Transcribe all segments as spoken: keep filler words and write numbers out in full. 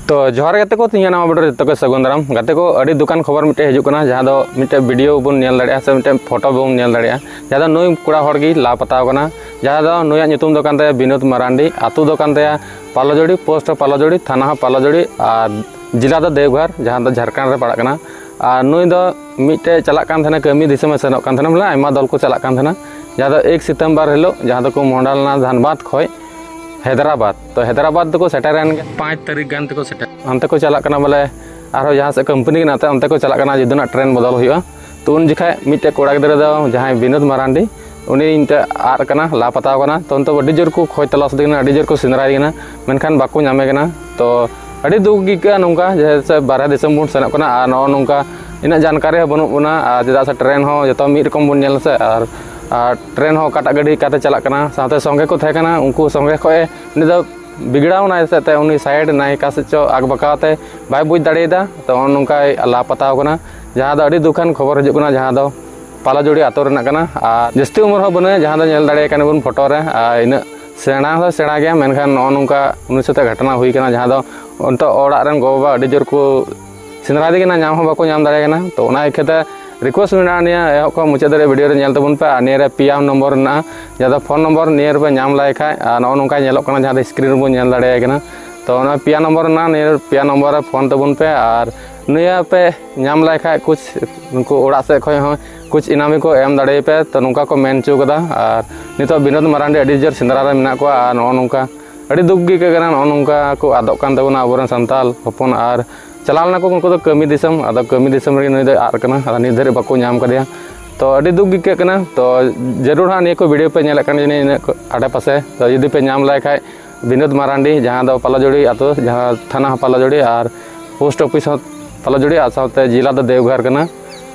ᱛᱚ ᱡᱚᱦᱟᱨ ᱜᱟᱛᱮ ᱠᱚ, ᱛᱤᱦᱤᱧᱟᱜ ᱱᱟᱣᱟ ᱵᱷᱤᱰᱤᱭᱳ ᱨᱮ ᱡᱚᱛᱚ ᱠᱚ ᱥᱟᱹᱜᱩᱱ ᱫᱟᱨᱟᱢ᱾ ᱜᱟᱛᱮ ᱠᱚ, ᱟᱹᱰᱤ ᱫᱩᱠᱟᱱ ᱠᱷᱚᱵᱚᱨ ᱢᱤᱫᱴᱮᱡ ᱦᱤᱡᱩᱜ ᱠᱟᱱᱟ, ᱡᱟᱦᱟᱸ ᱫᱚ ᱢᱤᱫᱴᱮᱡ ᱵᱷᱤᱰᱤᱭᱳ ᱵᱚᱱ ᱧᱮᱞ ᱫᱟᱲᱮᱭᱟᱜᱼᱟ ᱥᱮ ᱢᱤᱫᱴᱮᱡ ᱯᱷᱳᱴᱳ ᱵᱚᱱ ᱧᱮᱞ ᱫᱟᱲᱮᱭᱟᱜᱼᱟ, ᱡᱟᱦᱟᱸ ᱫᱚ ᱱᱩᱭ ᱠᱚᱲᱟ ᱦᱚᱲ ᱜᱮ ᱞᱟᱯᱟᱛᱟᱣ ᱠᱟᱱᱟ, ᱡᱟᱦᱟᱸ ᱫᱚ ᱱᱩᱭᱟᱜ ᱧᱩᱛᱩᱢ ᱫᱚ ᱠᱟᱱ ᱛᱟᱭᱟ ᱵᱤᱱᱳᱫ ᱢᱟᱨᱟᱱᱰᱤ, ᱟᱹᱛᱩ ᱫᱚ ᱠᱟᱱ ᱛᱟᱭᱟ ᱯᱟᱞᱚᱡᱚᱲᱤ, ᱯᱳᱥᱴ ᱯᱟᱞᱚᱡᱚᱲᱤ, ᱛᱷᱟᱱᱟ ᱦᱚᱸ ᱯᱟᱞᱚᱡᱚᱲᱤ ᱟᱨ ᱡᱮᱞᱟ ᱫᱚ ᱫᱮᱣᱜᱷᱚᱨ, ᱡᱟᱦᱟᱸ ᱫᱚ ᱡᱷᱟᱲᱠᱷᱚᱸᱰ ᱨᱮ ᱯᱟᱲᱟᱜ ᱠᱟᱱᱟ᱾ ᱟᱨ ᱱᱩᱭ ᱫᱚ ᱢᱤᱫᱴᱮᱡ ᱪᱟᱞᱟᱜ ᱠᱟᱱ ᱛᱟᱦᱮᱱᱟ, ᱠᱟᱹᱢᱤ ᱫᱤᱥᱚᱢᱮ ᱥᱮᱱᱚᱜ ᱠᱟᱱ ᱛᱟᱦᱮᱱᱟ, ᱵᱚᱞᱮ ᱟᱭᱢᱟ ᱫᱚᱞ ᱠᱚ ᱪᱟᱞᱟᱜ ᱠᱟᱱ ᱛᱟᱦᱮᱱᱟ, ᱡᱟᱦᱟᱸ ᱫᱚ ᱮᱠ ᱥᱤᱛᱚᱢᱵᱚᱨ ᱦᱤᱞᱳᱜ, ᱡᱟᱦᱟᱸ ᱫᱚᱠᱚ ᱢᱚᱦᱰᱟ ᱞᱮᱱᱟ ᱫᱷᱟᱱᱵᱟᱫᱽ ᱠᱷᱚᱡ ᱦᱟᱭᱫᱨᱟᱵᱟᱫᱽ᱾ ᱛᱚ ᱦᱟᱭᱫᱨᱟᱵᱟᱫᱽ ᱫᱚᱠᱚ ᱥᱮᱴᱮᱨᱮᱱ ᱜᱮᱭᱟ, ᱯᱟᱸᱪ ᱛᱟᱹᱨᱤᱠᱷ ᱜᱟᱱ ᱛᱮᱠᱚ ᱥᱮᱴᱮᱨ, ᱦᱟᱱᱛᱮ ᱠᱚ ᱪᱟᱞᱟᱜ ᱠᱟᱱᱟ, ᱵᱚᱞᱮ ᱟᱨᱦᱚᱸ ᱡᱟᱦᱟᱸ ᱥᱮᱫ ᱠᱳᱢᱯᱟᱱᱤ ᱠᱟᱱᱟ, ᱚᱱᱛᱮ ᱠᱚ ᱪᱟᱞᱟᱜ ᱠᱟᱱᱟ, ᱡᱩᱫᱟᱹ ᱨᱮᱱᱟᱜ ᱴᱨᱮᱱ ᱵᱚᱫᱚᱞ ᱦᱩᱭᱩᱜᱼᱟ᱾ ᱛᱚ ᱩᱱ ᱡᱚᱠᱷᱟᱡ ᱢᱤᱫᱴᱮᱡ ᱠᱚᱲᱟ ᱜᱤᱫᱽᱨᱟᱹ ᱫᱚ, ᱡᱟᱦᱟᱸᱭ ᱵᱤᱱᱳᱫ ᱢᱟᱨᱟᱱᱰᱤ, ᱩᱱᱤ ᱢᱤᱫᱴᱮᱡ ᱟᱫ ᱠᱟᱱᱟ, ᱞᱟᱯᱟᱛᱟᱣ ᱠᱟᱱᱟ᱾ ᱛᱚ ᱱᱤᱛᱚᱜ ᱟᱹᱰᱤ ᱡᱳᱨ ᱠᱚ ᱠᱷᱚᱡ ᱛᱚᱞᱟᱥ ᱮᱫᱮ ᱠᱟᱱᱟ, ᱟᱹᱰᱤ ᱡᱳᱨ ᱠᱚ ᱥᱮᱸᱫᱽᱨᱟᱭᱮ ᱠᱟᱱᱟ, ᱢᱮᱱᱠᱷᱟᱱ ᱵᱟᱠᱚ ᱧᱟᱢᱮ ᱠᱟᱱᱟ᱾ ᱛᱚ ᱟᱹᱰᱤ ᱫᱩᱠ ᱜᱮ ᱟᱹᱭᱠᱟᱹᱜᱼᱟ ᱱᱚᱝᱠᱟ, ᱡᱮ ᱥᱮ ᱵᱟᱨᱦᱮ ᱫᱤᱥᱚᱢ ᱵᱚᱱ ᱥᱮᱱᱚᱜ ᱠᱟᱱᱟ ᱟᱨ ᱱᱚᱜᱼᱚ ᱱᱚᱝᱠᱟ ᱤᱱᱟᱹᱜ ᱡᱟᱱᱠᱟᱨᱤ ᱦᱚᱸ ᱵᱟᱹᱱᱩᱜ ᱵᱚᱱᱟ, ᱟᱨ ᱪᱮᱫᱟᱜ ᱥᱮ ᱴᱨᱮᱱ ᱦᱚᱸ ᱡᱚᱛᱚ ᱢᱤᱫ ᱨᱚᱠᱚᱢ ᱵᱚᱱ ᱧᱮᱞ ᱥᱮ, ᱟᱨ, ᱟᱨ ᱴᱨᱮᱱ ᱦᱚᱸ ᱚᱠᱟᱴᱟᱜ ᱜᱟᱹᱰᱤ ᱚᱠᱟᱛᱮ ᱪᱟᱞᱟᱜ ᱠᱟᱱᱟ, ᱥᱟᱶᱛᱮ ᱥᱚᱸᱜᱮ ᱠᱚ ᱛᱟᱦᱮᱸ ᱠᱟᱱᱟ, ᱩᱱᱠᱩ ᱥᱚᱸᱜᱮ ᱠᱷᱚᱡ ᱩᱱᱤ ᱫᱚ ᱵᱤᱜᱽᱲᱟᱣ ᱮᱱᱟᱭ ᱥᱮ, ᱛᱮ ᱩᱱᱤ ᱥᱟᱭᱤᱰ ᱮᱱᱟᱭ, ᱚᱠᱟ ᱥᱮᱫ ᱪᱚ ᱟᱠᱵᱟᱠᱟᱣ ᱛᱮ ᱵᱟᱭ ᱵᱩᱡᱽ ᱫᱟᱲᱮᱭᱟᱫᱟ᱾ ᱛᱚ ᱱᱚᱜᱼᱚ ᱱᱚᱝᱠᱟᱭ ᱞᱟᱯᱟᱛᱟᱣ ᱠᱟᱱᱟ, ᱡᱟᱦᱟᱸ ᱫᱚ ᱟᱹᱰᱤ ᱫᱩᱠᱷᱟᱱ ᱠᱷᱚᱵᱚᱨ ᱦᱤᱡᱩᱜ ᱠᱟᱱᱟ, ᱡᱟᱦᱟᱸ ᱫᱚ ᱯᱟᱞᱟᱡᱩᱲᱤ ᱟᱛᱳ ᱨᱮᱱᱟᱜ ᱠᱟᱱᱟ᱾ ᱟᱨ ᱡᱟᱹᱥᱛᱤ ᱩᱢᱮᱨ ᱦᱚᱸ ᱵᱟᱹᱱᱩᱭᱟ, ᱡᱟᱦᱟᱸ ᱫᱚ ᱧᱮᱞ ᱫᱟᱲᱮᱭᱟᱭ ᱠᱟᱱᱟ ᱵᱚᱱ ᱯᱷᱳᱴᱳ ᱨᱮ, ᱟᱨ ᱤᱱᱟᱹᱜ ᱥᱮᱬᱟ ᱦᱚᱸ ᱥᱮᱬᱟ ᱜᱮᱭᱟ, ᱢᱮᱱᱠᱷᱟᱱ ᱱᱚᱜᱼᱚ ᱱᱚᱝᱠᱟ ᱩᱱᱤ ᱥᱟᱛᱮ ᱜᱷᱚᱴᱚᱱᱟ ᱦᱩᱭ ᱠᱟᱱᱟ, ᱡᱟᱦᱟᱸ ᱫᱚ ᱱᱤᱛᱚᱜ ᱚᱲᱟᱜ ᱨᱮᱱ ᱜᱚ-ᱵᱟᱵᱟ ᱟᱹᱰᱤ ᱡᱳᱨ ᱠᱚ ᱥᱮᱸᱫᱽᱨᱟᱭᱮᱫᱮ ᱠᱟᱱᱟ, ᱧᱟᱢ ᱦᱚᱸ ᱵᱟᱠᱚ ᱧᱟᱢ ᱫᱟᱲᱮᱭᱟᱭ ᱠᱟᱱᱟ᱾ ᱛᱚ ᱚᱱᱟ ᱤᱠᱷᱟᱹᱛᱮ ᱨᱤᱠᱩᱭᱮᱥᱴ ᱢᱮᱱᱟᱜᱼᱟ, ᱱᱤᱭᱟᱹ ᱮᱦᱚᱵ ᱠᱷᱚᱱ ᱢᱩᱪᱟᱹᱫ ᱫᱷᱟᱹᱨᱤᱡ ᱵᱷᱤᱰᱤᱭᱳ ᱨᱮ ᱧᱮᱞ ᱛᱟᱵᱚᱱ ᱯᱮ᱾ ᱟᱨ ᱱᱤᱭᱟᱹ ᱨᱮ ᱯᱮᱭᱟ ᱱᱚᱢᱵᱚᱨ ᱢᱮᱱᱟᱜᱼᱟ, ᱡᱟᱦᱟᱸ ᱫᱚ ᱯᱷᱳᱱ ᱱᱚᱢᱵᱚᱨ, ᱱᱤᱭᱟᱹ ᱨᱮᱯᱮ ᱧᱟᱢ ᱞᱟᱭ ᱠᱷᱟᱡ, ᱟᱨ ᱱᱚᱜᱼᱚ ᱱᱚᱝᱠᱟ ᱧᱮᱞᱚᱜ ᱠᱟᱱᱟ, ᱡᱟᱦᱟᱸ ᱫᱚ ᱥᱠᱨᱤᱱ ᱨᱮᱵᱚᱱ ᱧᱮᱞ ᱫᱟᱲᱮᱭᱟᱭ ᱠᱟᱱᱟ᱾ ᱛᱚ ᱚᱱᱟ ᱯᱮᱭᱟ ᱱᱚᱢᱵᱚᱨ ᱨᱮᱱᱟᱜ, ᱱᱤᱭᱟᱹ ᱯᱮᱭᱟ ᱱᱚᱢᱵᱚᱨ ᱨᱮ ᱯᱷᱳᱱ ᱛᱟᱵᱚᱱ ᱯᱮ᱾ ᱟᱨ ᱱᱤᱭᱟᱹ ᱯᱮ ᱧᱟᱢ ᱞᱟᱭ ᱠᱷᱟᱡ, ᱠᱩᱪ ᱩᱱᱠᱩ ᱚᱲᱟᱜ ᱥᱮᱫ ᱠᱷᱚᱡ ᱦᱚᱸ ᱠᱩᱪ ᱤᱱᱟᱢᱤ ᱠᱚ ᱮᱢ ᱫᱟᱲᱮᱭᱟᱯᱮ, ᱛᱚ ᱱᱚᱝᱠᱟ ᱠᱚ ᱢᱮᱱ ᱦᱚᱪᱚ ᱠᱟᱫᱟ᱾ ᱟᱨ ᱱᱤᱛᱚᱜ ᱵᱤᱱᱳᱫ ᱢᱟᱨᱟᱱᱰᱤ ᱟᱹᱰᱤ ᱡᱳᱨ ᱥᱮᱸᱫᱽᱨᱟ ᱨᱮ ᱢᱮᱱᱟᱜ ᱠᱚᱣᱟ, ᱟᱨ ᱱᱚᱜᱼᱚ ᱱᱚᱝᱠᱟ ᱟᱹᱰᱤ ᱫᱩᱠ ᱜᱮ ᱟᱹᱭᱠᱟᱹᱜ ᱠᱟᱱᱟ, ᱱᱚᱜᱼᱚ ᱱᱚᱝᱠᱟ ᱠᱚ ᱟᱫᱚᱜ ᱠᱟᱱ ᱛᱟᱵᱚᱱᱟ ᱟᱵᱚᱨᱮᱱ ᱥᱟᱱᱛᱟᱲ ᱦᱚᱯᱚᱱ᱾ ᱟᱨ ᱪᱟᱞᱟᱣ ᱞᱮᱱᱟ ᱠᱚ ᱩᱱᱠᱩ ᱫᱚ ᱠᱟᱹᱢᱤ ᱫᱤᱥᱚᱢ, ᱟᱫᱚ ᱠᱟᱹᱢᱤ ᱫᱤᱥᱚᱢ ᱨᱮᱜᱮ ᱱᱩᱭ ᱫᱚᱭ ᱟᱫ ᱠᱟᱱᱟ, ᱟᱫᱚ ᱱᱤᱛ ᱫᱷᱟᱹᱨᱤᱡ ᱵᱟᱠᱚ ᱧᱟᱢ ᱠᱟᱫᱮᱭᱟ᱾ ᱛᱚ ᱟᱹᱰᱤ ᱫᱩᱠ ᱜᱮ ᱟᱹᱭᱠᱟᱹᱜ ᱠᱟᱱᱟ᱾ ᱛᱚ ᱡᱟᱹᱨᱩᱲ ᱦᱟᱸᱜ ᱱᱤᱭᱟᱹ ᱠᱚ ᱵᱷᱤᱰᱤᱭᱳ ᱯᱮ ᱧᱮᱞᱮᱫ ᱠᱟᱱ ᱡᱟᱹᱱᱤᱡ ᱤᱱᱟᱹᱜ ᱟᱰᱮ ᱯᱟᱥᱮ, ᱛᱚ ᱡᱩᱫᱤ ᱯᱮ ᱧᱟᱢ ᱞᱟᱭ ᱠᱷᱟᱡ, ᱵᱤᱱᱳᱫ ᱢᱟᱨᱟᱱᱰᱤ, ᱡᱟᱦᱟᱸ ᱫᱚ ᱯᱟᱞᱟᱡᱩᱲᱤ ᱟᱛᱳ, ᱡᱟᱦᱟᱸ ᱛᱷᱟᱱᱟ ᱦᱚᱸ ᱯᱟᱞᱟᱡᱩᱲᱤ ᱟᱨ ᱯᱳᱥᱴ ᱚᱯᱷᱤᱥ ᱦᱚᱸ ᱯᱟᱞᱟᱡᱩᱲᱤ, ᱟᱨ ᱥᱟᱶᱛᱮ ᱡᱮᱞᱟ ᱫᱚ ᱫᱮᱣᱜᱷᱚᱨ ᱠᱟᱱᱟ᱾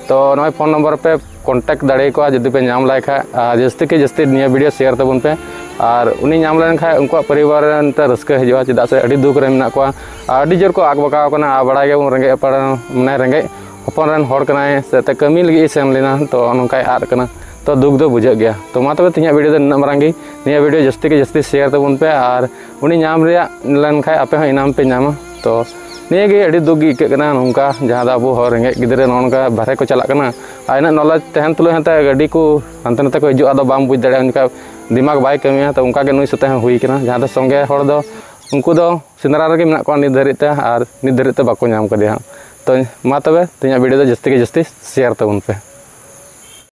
ᱛᱚ ᱱᱚᱜᱼᱚᱭ ᱯᱷᱳᱱ ᱱᱚᱢᱵᱚᱨ ᱯᱮ ᱠᱚᱱᱴᱟᱠᱴ ᱫᱟᱲᱮ ᱟᱠᱚᱣᱟ ᱡᱩᱫᱤ ᱯᱮ ᱧᱟᱢ ᱞᱟᱭ ᱠᱷᱟᱡ᱾ ᱟᱨ ᱡᱟᱹᱥᱛᱤ ᱠᱮ ᱡᱟᱹᱥᱛᱤ ᱱᱤᱭᱟᱹ ᱵᱷᱤᱰᱤᱭᱳ ᱥᱮᱭᱟᱨ ᱛᱟᱵᱚᱱ ᱯᱮ᱾ ᱟᱨ ᱩᱱᱤ ᱧᱟᱢ ᱞᱮᱱᱠᱷᱟᱡ ᱩᱱᱠᱩᱣᱟᱜ ᱯᱚᱨᱤᱵᱟᱨ ᱨᱮ ᱢᱤᱫᱴᱮᱱ ᱨᱟᱹᱥᱠᱟᱹ ᱦᱤᱡᱩᱜᱼᱟ, ᱪᱮᱫᱟᱜ ᱥᱮ ᱟᱹᱰᱤ ᱫᱩᱠ ᱨᱮ ᱢᱮᱱᱟᱜ ᱠᱚᱣᱟ᱾ ᱟᱨ ᱟᱹᱰᱤ ᱡᱳᱨ ᱠᱚ ᱟᱠᱵᱟᱠᱟᱣ ᱠᱟᱱᱟ᱾ ᱟᱨ ᱵᱟᱲᱟᱭ ᱜᱮᱭᱟᱵᱚᱱ, ᱨᱮᱸᱜᱮᱡ ᱦᱚᱯᱚᱱ, ᱢᱟᱱᱮ ᱨᱮᱸᱜᱮᱡ ᱦᱚᱯᱚᱱ ᱨᱮᱱ ᱦᱚᱲ ᱠᱟᱱᱟᱭ ᱥᱮ, ᱛᱮ ᱠᱟᱹᱢᱤ ᱞᱟᱹᱜᱤᱫ ᱮ ᱥᱮᱱ ᱞᱮᱱᱟ, ᱛᱚ ᱱᱚᱝᱠᱟᱭ ᱟᱫ ᱠᱟᱱᱟ᱾ ᱛᱚ ᱫᱩᱠ ᱫᱚ ᱵᱩᱡᱷᱟᱹᱜ ᱜᱮᱭᱟ᱾ ᱛᱚ ᱢᱟ ᱛᱚᱵᱮ ᱛᱮᱦᱮᱧᱟᱜ ᱵᱷᱤᱰᱤᱭᱳ ᱫᱚ ᱱᱤᱱᱟᱹᱜ ᱢᱟᱨᱟᱝ ᱜᱮ᱾ ᱱᱤᱭᱟᱹ ᱵᱷᱤᱰᱤᱭᱳ ᱡᱟᱹᱥᱛᱤ ᱠᱮ ᱡᱟᱹᱥᱛᱤ ᱥᱮᱭᱟᱨ ᱛᱟᱵᱚᱱ ᱯᱮ, ᱟᱨ ᱩᱱᱤ ᱧᱟᱢ ᱨᱮᱭᱟᱜ ᱞᱮᱱᱠᱷᱟᱡ ᱟᱯᱮ ᱦᱚᱸ ᱤᱱᱟᱢ ᱯᱮ ᱧᱟᱢᱟ᱾ ᱛᱚ ᱱᱤᱭᱟᱹ ᱜᱮ ᱟᱹᱰᱤ ᱫᱩᱠ ᱜᱮ ᱟᱹᱭᱠᱟᱹᱜ ᱠᱟᱱᱟ, ᱱᱚᱝᱠᱟ ᱡᱟᱦᱟᱸ ᱫᱚ ᱟᱵᱚ ᱦᱚᱲ ᱨᱮᱸᱜᱮᱡ ᱜᱤᱫᱽᱨᱟᱹ ᱱᱚᱜᱼᱚ ᱱᱚᱝᱠᱟ ᱵᱟᱦᱨᱮ ᱠᱚ ᱪᱟᱞᱟᱜ ᱠᱟᱱᱟ, ᱟᱨ ᱤᱱᱟᱹᱜ ᱱᱚᱞᱮᱡᱽ ᱛᱟᱦᱮᱱ ᱛᱩᱞᱩᱡ ᱦᱟᱱᱛᱮ ᱜᱟᱹᱰᱤ ᱠᱚ ᱦᱟᱱᱛᱮ ᱱᱟᱛᱮ ᱠᱚ ᱦᱤᱡᱩᱜᱼᱟ, ᱟᱫᱚ ᱵᱟᱢ ᱵᱩᱡᱽ ᱫᱟᱲᱮᱭᱟᱜᱼᱟ, ᱚᱱᱠᱟ ᱫᱤᱢᱟᱜᱽ ᱵᱟᱭ ᱠᱟᱹᱢᱤᱭᱟ᱾ ᱛᱚ ᱚᱱᱠᱟ ᱜᱮ ᱱᱩᱭ ᱥᱟᱛᱮ ᱦᱚᱸ ᱦᱩᱭ ᱠᱟᱱᱟ, ᱡᱟᱦᱟᱸ ᱫᱚ ᱥᱚᱸᱜᱮ ᱦᱚᱲ ᱫᱚ ᱩᱱᱠᱩ ᱫᱚ ᱥᱮᱸᱫᱽᱨᱟ ᱨᱮᱜᱮ ᱢᱮᱱᱟᱜ ᱠᱚᱣᱟ ᱱᱤᱛ ᱫᱷᱟᱹᱨᱤᱡ ᱛᱮ, ᱟᱨ ᱱᱤᱛ ᱫᱷᱟᱹᱨᱤᱡ ᱛᱮ ᱵᱟᱠᱚ ᱧᱟᱢ ᱠᱟᱫᱮᱭᱟ᱾ ᱛᱚ ᱢᱟ ᱛᱚᱵᱮ ᱛᱮᱦᱮᱧᱟᱜ ᱵᱷᱤᱰᱤᱭᱳ ᱫᱚ ᱡᱟᱹᱥᱛᱤ ᱜᱮ ᱡᱟᱹᱥᱛᱤ ᱥᱮᱭᱟᱨ ᱛᱟᱵᱚᱱ ᱯᱮ᱾